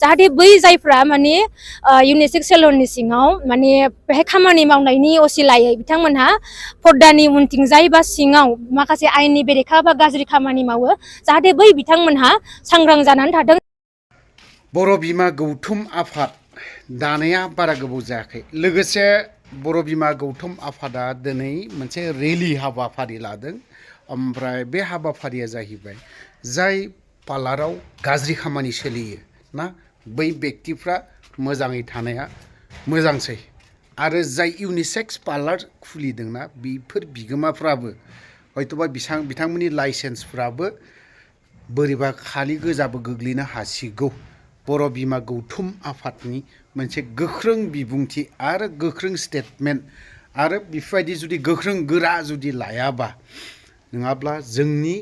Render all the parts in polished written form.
जाहाथे बै जायफ्रा माने यूनिसेक्स सेलननि सिङाव माने बेहाय खामानि मावनायनि असिलायै बिथांमोनहा पर्दानि उनथिंजाय बा सिङाव माखासे आयेननि बेरेखा बा गाज्रि खामानि मावो जाहाथे बै बिथांमोनहा सांग्रां जानानै थाथों। बर' बिमा गौथुम आफाद दानाया बारा गोबाव जायाखै। लोगोसे बर' बिमा गौथुम आफादा दिनै मोनसे रेलि हाबाफारि लादों। ओमफ्राय बे हाबाफारिया जाहैबाय जाय पार्लाराव गाज्रि खामानि सोलियो ना बै व्यक्तिफ्रा मोजाङै थानाया मोजांसै आरो जाय यूनिसेक्स पार्लार खुलिदोंना बेफोर बिगोमाफ्राबो हयतोबा बिथांमोननि लाइसेन्सफ्राबो बोरैबा खालि गोजाबो गोग्लैनो हासिगौ। बर' बिमा गौथुम आफादनि मोनसे गोख्रों बिबुंथि आरो गोख्रों स्टेटमेन्ट आरो बेफोरबायदि जुदि गोख्रों गोरा जुदि लायाबा नङाब्ला जोंनि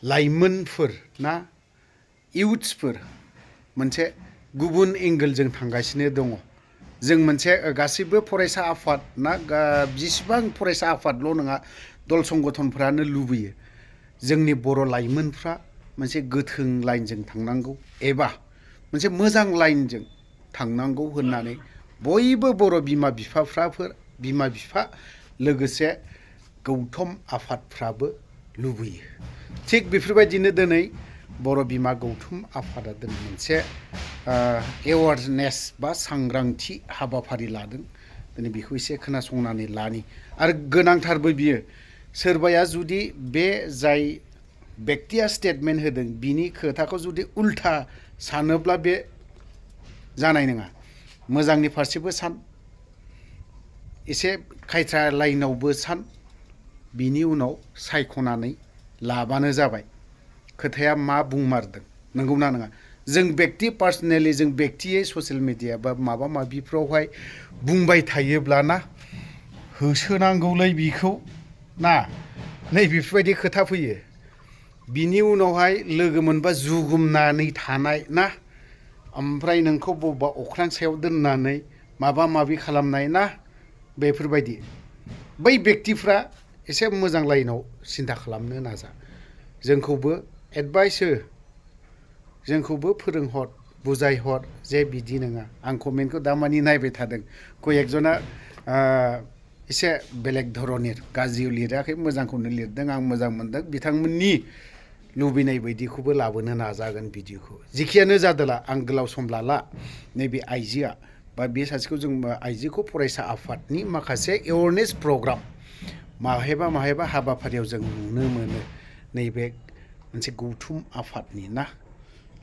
लाइमोनफोर ना इउथ्सफोर मोनसे गुबुन एंगेलजों थांगासिनो दङ। जों मोनसे गासैबो फरायसा आफाद ना जेसेबां फरायसा आफादल' नङा दल संगठनफ्रानो लुबैयो जोंनि बर' लाइमोनफ्रा मोनसे गोथों लाइनजों थांनांगौ एबा मोनसे मोजां लाइनजों थांनांगौ होननानै बयबो बर' बिमा बिफा लोगोसे गौथुम आफादफ्राबो लुबैयो। थिग बेफोरबायदिनो दिनै बर' बिमा गौथुम आफादा दिनै मोनसे एवारनेस बा सांग्रांथि हाबाफारि लादों। दिनै बेखौ एसे खोनासंनानै लानि आरो गोनांथारबो बियो सोरबाया जुदि बे जाय व्यक्तिया स्टेटमेन्ट होदों बिनि खोथाखौ जुदि उल्था सानोब्ला बे जानाय नङा। मोजांनि फारसेबो सान एसे खायथा लाइनावबो सान बिनि उनाव सायख'नानै लाबानो जाबाय खोथाया मा बुंमारदों नंगौना नङा। जों व्यक्ति पार्सनेलि जों व्यक्तियै ससियेल मिडिया बा माबा माबिफ्रावहाय बुंबाय थायोब्लाना होसोनांगौलै बिखौ ना नै बेफोरबायदि खोथा फैयो। बिनि उनावहाय लोगो मोनबा जुगुमनानै थानाय ना ओमफ्राय नोंखौ बबेबा अख्रां सायाव दोननानै माबा माबि खालामनाय ना बेफोरबायदि बै व्यक्तिफ्रा एसे मोजां लाइनाव सिन्था खालामनो नाजा। जोंखौबो एडभाइस हो जोंखौबो फोरोंहर बुजायहर जे बिदि नङा। आं कमेन्टखौ दामानि नायबाय थादों कय एकजना एसे बेलेग धरननि गाज्रि लिराखै मोजांखौनो लिरदों। आं मोजां मोनदों बिथांमोननि लुबैनाय बायदिखौबो लाबोनो नाजागोन भिडिअखौ। जेखियानो जादोला आं गोलाव सम लाला नैबे आइजोआ बा बे सासेखौ जों आइजोखौ फरायसा आफादनि माखासे एवारनेस प्रग्राम माहायबा हाबाफारियाव जों नुनो मोनो। नैबे मोनसे गौथुम आफादनि ना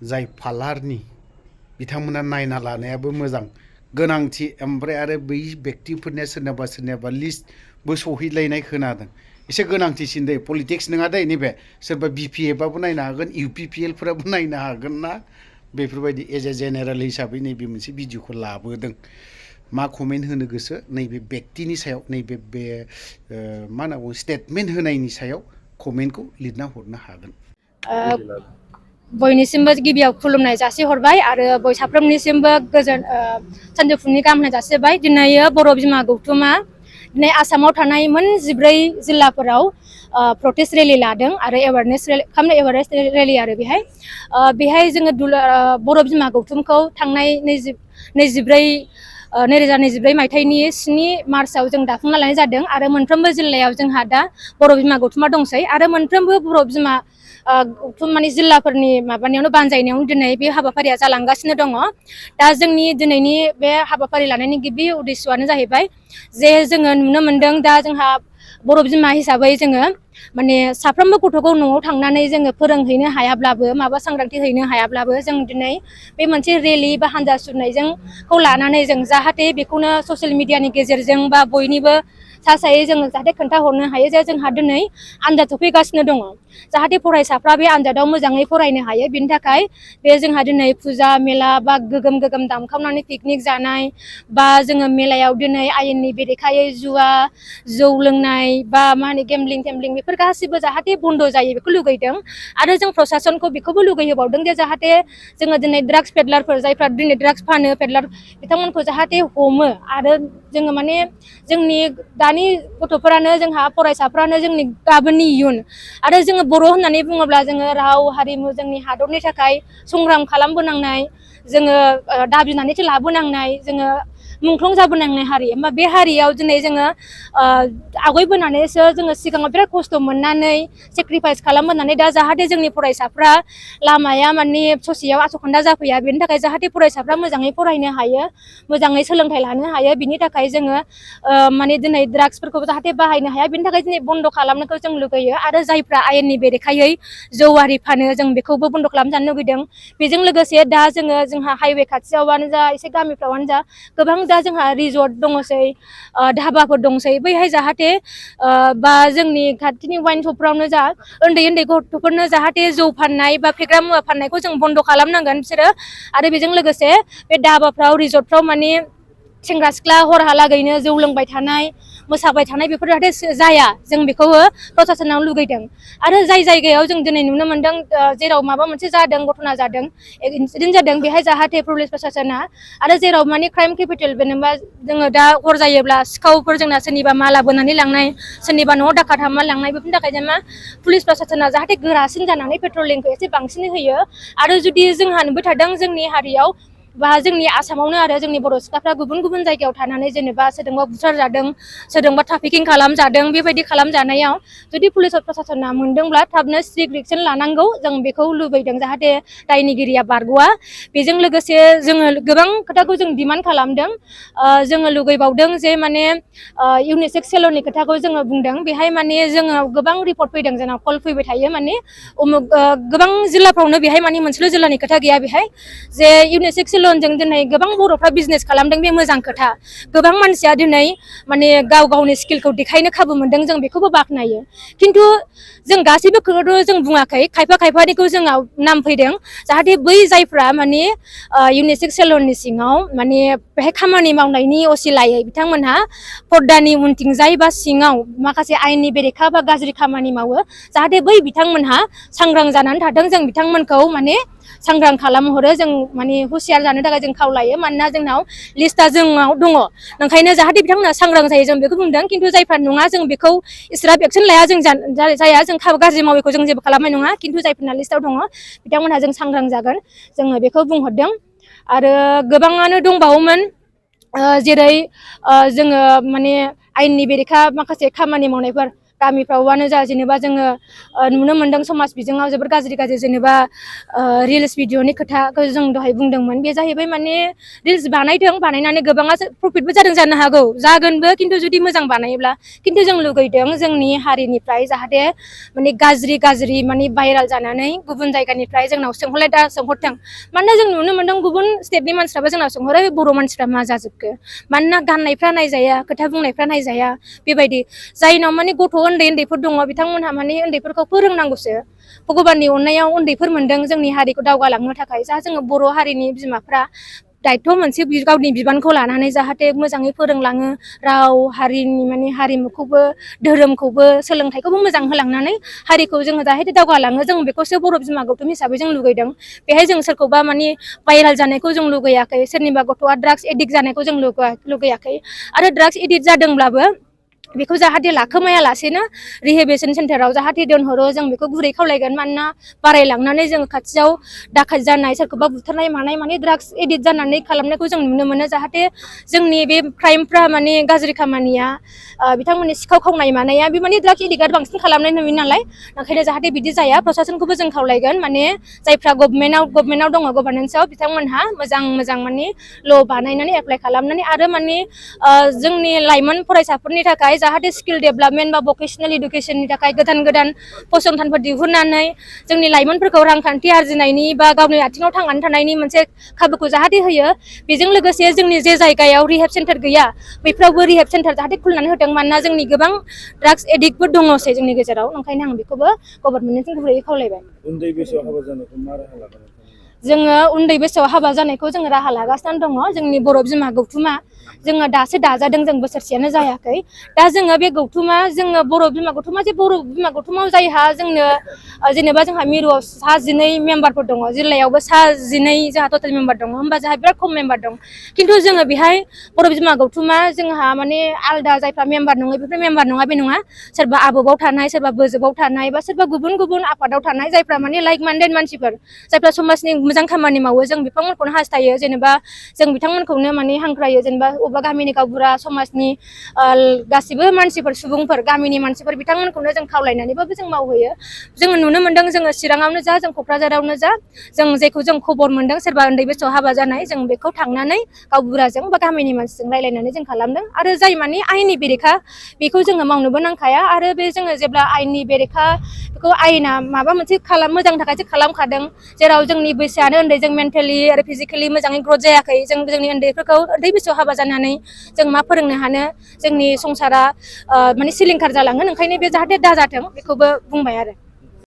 जाय पार्लारनि बिथांमोना नायना लानायाबो मोजां गोनांथि। ओमफ्राय आरो बै व्यक्तिफोरनिया सोरनाबा लिस्टबो सहैलायनाय खोनादों। एसे गोनांथिसिन दै पलिटिक्स नङा दै नैबे सोरबा BPFआबो नायनो हागोन UPPLफोराबो नायनो हागोन ना बेफोरबायदि एज ए जेनेरेल हिसाबै नैबे मोनसे भिडिअखौ लाबोदों। मा कमेन्ट होनो गोसो नैबे व्यक्तिनि सायाव नैबे बे मा होनना बुङो स्टेटमेन्ट होनायनि सायाव कमेन्टखौ लिरना हरनो हागोन। बयनिसिमबो गिबियाव खुलुमनाय जासिहरबाय आरो साफ्रोमनिसिमबो गोजोन सानजौफुनि गाहाम हामलायनाय जासिबाय। दिनै बर' बिमा गौथुमा दिनै आसामाव थानाय मोन 14 जिल्लाफोराव प्रटेस्ट रेलि लादों आरो एवारनेस रेलि आरो बेहाय जोङो बर' बिमा गौथुमखौ थांनाय 2024 मायथाइनि 7 मार्चआव जों दाफुंना लानाय जादों आरो मोनफ्रोमबो जिल्लायाव जोंहा दा बर' बिमा गौथुमा दंसै आरो मोनफ्रोमबो बर' बिमा गौथुम माने जिल्लाफोरनि माबानायावनो बानजायनायावनो दिनै बे हाबाफारिया जालांगासिनो दङ। दा जोंनि दिनैनि बे हाबाफारि लानायनि गिबि उद्देश्यआनो जाहैबाय जे जोङो नुनो मोनदों दा जोंहा बर' बिमा हिसाबै जोङो माने साफ्रोमबो गथ'खौ न'आव थांनानै जोङो फोरोंहैनो हायाब्लाबो माबा सांग्रांथि हैनो हायाब्लाबो जों दिनै बे मोनसे रेलि बा हान्जा सुरनायजोंखौ लानानै जों जाहाथे बेखौनो ससियेल मिडियानि गेजेरजों बा बयनिबो सायै जोङो जाहाथे खोन्थाहरनो हायो जे जोंहा दिनै आनजाद सफैगासिनो दङ। जाहाथे फरायसाफ्रा बे आनजादाव मोजाङै फरायनो हायो बिनि थाखाय बे जोंहा दिनै फुजा मेला बा गोगोम दामखावनानै पिकनिक जानाय बा जोङो मेलायाव दिनै आयेननि बेरेखायै जुवा जौ लोंनाय बा मा होनो गेमलिं बेफोर गासिबो जाहाथे बन्द जायो बेखौ लुगैदों आरो जों प्रशासनखौ बेखौबो लुगैहोबावदों जे जाहाथे जोङो दिनै ड्राग्स पेडलारफोर जायफ्रा दिनै ड्राग्स फानो पेडलार बिथांमोनखौ जाहाथे हमो आरो जोङो माने जोंनि दानि गथ'फोरानो जोंहा फरायसाफ्रानो जोंनि गाबोननि इयुन आरो जोङो बर' होननानै बुङोब्ला जोङो राव हारिमु जोंनि हादरनि थाखाय संग्राम खालामबोनांनाय जोङो दाबिनानैसो लाबोनांनाय जोङो मुंख्लं जाबोनांनाय हारि होमबा बे हारियाव दिनै जोङो आवगायबोनानैसो जोङो सिगाङाव बिराद खस्थ' मोननानै सेक्रिफाइस खालामबोनानै दा जाहाथे जोंनि फरायसाफ्रा लामाया माने ससेयाव आसखान्दा जाफैया बेनि थाखाय जाहाथे फरायसाफ्रा मोजाङै फरायनो हायो मोजाङै सोलोंथाइ लानो हायो बिनि थाखाय जोङो माने दिनै ड्राग्सफोरखौ जाहाथे बाहायनो हाया बिनि थाखाय दिनै बन्द खालामनायखौ जों लुगैयो आरो जायफ्रा आयेननि बेरेखायै जौआरि फानो जों बेखौबो बन्द खालामजानो लुगैदों बेजों लोगोसे दा जोंहा हाइवे खाथियावनो जा एसे गामिफ्रावनो जा गोबां दा जोंहा रिजर्ट दङसै धाबाफोर दंसै बैहाय जाहाथे बा जोंनि खाथिनि वाइन शपफ्रावनो जा उन्दै उन्दै गथ'फोरनो जाहाथे जौ फाननाय बा फेग्रा मुवा फाननायखौ जों बन्द खालामनांगोन बिसोरो आरो बेजों लोगोसे बे धाबाफ्राव रिजर्टफ्राव माने सेंग्रा सिख्ला हरहालागैनो जौ लोंबाय थानाय मोसाबाय थानाय बेफोर जाहाथे जाया जों बेखौबो प्रशासनाव लुगैदों आरो जाय जायगायाव जों दिनै नुनो मोनदों जेराव माबा मोनसे जादों घटना जादों एक्सिडेन्ट जादों बेहाय जाहाथे पुलिस प्रशासना आरो जेराव माने क्राइम केपिटेल जेनेबा जोङो दा हर जायोब्ला सिखावफोर जोंना सोरनिबा माला बोनानै लांनाय सोरनिबा न'आव दाखार हाबनानै लांनाय बेफोरनि थाखाय मा पुलिस प्रशासना जाहाथे गोरासिन जानानै पेट्रलिंखौ एसे बांसिनै होयो आरो जुदि जोंहा नुबाय थादों जोंनि हारियाव बा जोंनि आसामावनो आरो जोंनि बर' सिख्लाफ्रा गुबुन गुबुन जायगायाव थानानै जेनेबा सोरजोंबा बुथार जादों सोरजोंबा ट्राफिकिं खालामजादों बेबायदि खालामजानायाव जुदि पुलिस प्रशासना मोनदोंब्ला थाबनो स्ट्रिक्ट एक्सन लानांगौ जों बेखौ लुबैदों जाहाथे दायनिगिरिया बारग'आ बेजों लोगोसे जोङो गोबां खोथाखौ जों डिमान्ड खालामदों जोङो लुगैबावदों जे माने इउनिसेक्स सेलननि खोथाखौ जोङो बुंदों बेहाय माने जोङो गोबां रिपर्ट फैदों जोंनाव कल फैबाय थायो माने गोबां जिल्लाफ्रावनो बेहाय माने मोनसेल' जिल्लानि खोथा गैया बेहाय जे इउनिसेक्स सेलनजों दिनै गोबां बर'फ्रा बिजनेस खालामदों बे मोजां खोथा गोबां मानसिया दिनै माने गाव गावनि स्किलखौ देखायनो खाबु मोनदों जों बेखौबो बाख्नायो खिन्थु जों गासैबो खोथाखौ जों बुङाखै खायफा खायफानिखौ जोंनाव नाम फैदों जाहाथे बै जायफ्रा माने इउनिसेक्स सेलननि सिङाव माने बेहाय खामानि मावनायनि असिलायै बिथांमोनहा पर्दानि उनथिंजाय बा सिङाव माखासे आयेननि बेरेखा बा गाज्रि खामानि मावो जाहाथे बै बिथांमोनहा सांग्रां जानानै थाथों जों बिथांमोनखौ माने सांग्रां खालामहरो जों माने हुसियार जानो थाखाय जों खावलायो मानोना जोंनाव लिस्टआ जोंनाव दङ ओंखायनो जाहाथे बिथांमोना सांग्रां जायो जों बेखौ बुंदों खिन्थु जायफ्रा नङा जों बेखौ इसिग्राब एक्सन लाया जों जाया जों गाज्रि मावैखौ जों जेबो खालामनाय नङा खिन्थु जायफोरना लिस्टआव दङ बिथांमोनहा जों सांग्रां जागोन जोङो बेखौ बुंहरदों आरो गोबाङानो दंबावोमोन जेरै जोङो माने आयेननि बेरेखा माखासे खामानि मावनायफोर गामिफ्रावनो जा जेनेबा जोङो नुनो मोनदों समाज बिजोङाव जोबोर गाज्रि जेनेबा रिल्स भिडिअनि खोथाखौ जों दहाय बुंदोंमोन बे जाहैबाय माने रिल्स बानायदों बानायनानै गोबाङा प्रफिटबो जादों जानो हागौ जागोनबो खिन्थु जुदि मोजां बानायोब्ला खिन्थु जों लुगैदों जोंनि हारिनिफ्राय जाहाथे माने गाज्रि माने भाइराल जानानै गुबुन जायगानिफ्राय जोंनाव सोंहरथों मानोना जों नुनो मोनदों गुबुन स्टेटनि मानसिफ्राबो जोंनाव सोंहरो बर' मानसिफ्रा मा जाजोबखो मानोना गाननायफ्रा नायजाया खोथा बुंनायफ्रा नायजाया बेबायदि जायनाव माने गथ' उन्दै उन्दैफोर दङ बिथांमोनहा माने उन्दैफोरखौ फोरोंनांगौसो भगबाननि अननायाव उन्दैफोर मोनदों जोंनि हारिखौ दावगालांनो थाखाय जा जोङो बर' हारिनि बिमाफ्रा दायथ' मोनसे गावनि बिबानखौ लानानै जाहाथे मोजाङै फोरोंलाङो राव हारिनि माने हारिमुखौबो धोरोमखौबो सोलोंथाइखौबो मोजां होलांनानै हारिखौ जोङो जाहाथे दावगालाङो जों बेखौसो बर' बिमा गौथुम हिसाबै जों लुगैदों बेहाय जों सोरखौबा माने भाइरेल जानायखौ जों लुगैयाखै सोरनिबा गथ'आ ड्राग्स एडिक्ट जानायखौ जों लुगैयाखै आरो ड्राग्स एडिक्ट जादोंब्लाबो बेखौ जाहाथे लाखोमाया लासेनो रिहेबिलिटेसन सेन्टाराव जाहाथे दोनहरो जों बेखौ गुरै खावलायगोन मानोना बारायलांनानै जों खाथियाव दाखाल जानाय सोरखौबा बुथारनाय मानाय माने ड्राग्स एडिक्ट जानानै खालामनायखौ जों नुनो मोनो जाहाथे जोंनि बे क्राइमफ्रा माने गाज्रि खामानिया बिथांमोननि सिखाव खावनाय मानाया बे माने ड्राग्स एडिक्टआ बांसिन खालामनाय नुयो नालाय ओंखायनो जाहाथे बिदि जाया प्रशासनखौबो जों खावलायगोन माने जायफ्रा गभर्नमेन्टआव दङ गभर्नेन्सआव बिथांमोनहा मोजां माने ल' बानायनानै एप्लाइ खालामनानै आरो माने जोंनि लाइमोन फरायसाफोरनि थाखाय जाहाथे स्किल डेभेलपमेन्ट बा भकेसनेल इडुकेसननि थाखाय गोदान फसंथानफोर दिहुननानै जोंनि लाइमोनफोरखौ रांखान्थि आरजिनायनि बा गावनि आथिङाव थांनानै थानायनि मोनसे खाबुखौ जाहाथे होयो बेजों लोगोसे जोंनि जे जायगायाव रिहेब सेन्टार गैया बैफ्रावबो रिहेब सेन्टार जाहाथे खुलिनानै होदों मानोना जोंनि गोबां ड्राग्स एडिक्टफोर दङसै जोंनि गेजेराव ओंखायनो आं बेखौबो गभर्नमेन्टनिसिम गुरैयै खावलायबाय। उन्दै बैसोआव हाबा जानायखौ मा राहा लागोन? जोङो उन्दै बैसोआव हाबा जानायखौ जोङो राहा लागासिनो दङ जोंनि बर' बिमा गौथुमा जोङो दासो दाजादों जों बोसोरसेयानो जायाखै दा जोङो बे गौथुमा जोङो बर' बिमा गौथुमा जे बर' बिमा गौथुमाव जायहा जोंनो जेनेबा जोंहा मिरुआव सा 12 मेम्बारफोर दङ जिल्लायावबो सा 12 जोंहा टटेल मेम्बार दङ होमबा जोंहा बिराद खम मेम्बार दं खिन्थु जोङो बेहाय बर' बिमा गौथुमा जोंहा माने आलदा जायफ्रा मेम्बार नङा बेफोर मेम्बार नङा बे नङा सोरबा आबबाव थानाय सोरबा बोजोबाव थानाय बा सोरबा गुबुन गुबुन आफादाव थानाय जायफ्रा माने लाइक माइन्डेड मानसिफोर जायफ्रा समाजनि मोजां खामानि मावो जों बिथांमोनखौनो हास्थायो जेनेबा जों बिथांमोनखौनो माने हांख्रायो जेनेबा अबेबा गामिनि गावबुरा समाजनि गासिबो मानसिफोर सुबुंफोर गामिनि मानसिफोर बिथांमोनखौनो जों खावलायनानैबाबो जों मावहैयो जोङो नुनो मोनदों जोङो चिराङावनो जा जों क'क्राझारावनो जा जों जेखौ जों खबर मोनदों सोरबा उन्दै बैसोआव हाबा जानाय जों बेखौ थांनानै गावबुराजों बा गामिनि मानसिजों रायलायनानै जों खालामदों आरो जाय माने आयेननि बेरेखा बेखौ जोङो मावनोबो नांखाया आरो बे जोङो जेब्ला आयेननि बेरेखा बेखौ आयेना माबा मोनसे मोजांनि थाखायसो खालामखादों जेराव जोंनि बैसोआनो उन्दै जों मेन्टेलि आरो फिजिकेलि मोजाङै ग्रथ जायाखै जों जोंनि उन्दैफोरखौ उन्दै बैसोआव हाबा जानानै जों मा फोरोंनो हानो जोंनि संसारा माने सिलिंखार जालांगोन ओंखायनो बे जाहाथे दाजाथों बेखौबो बुंबाय आरो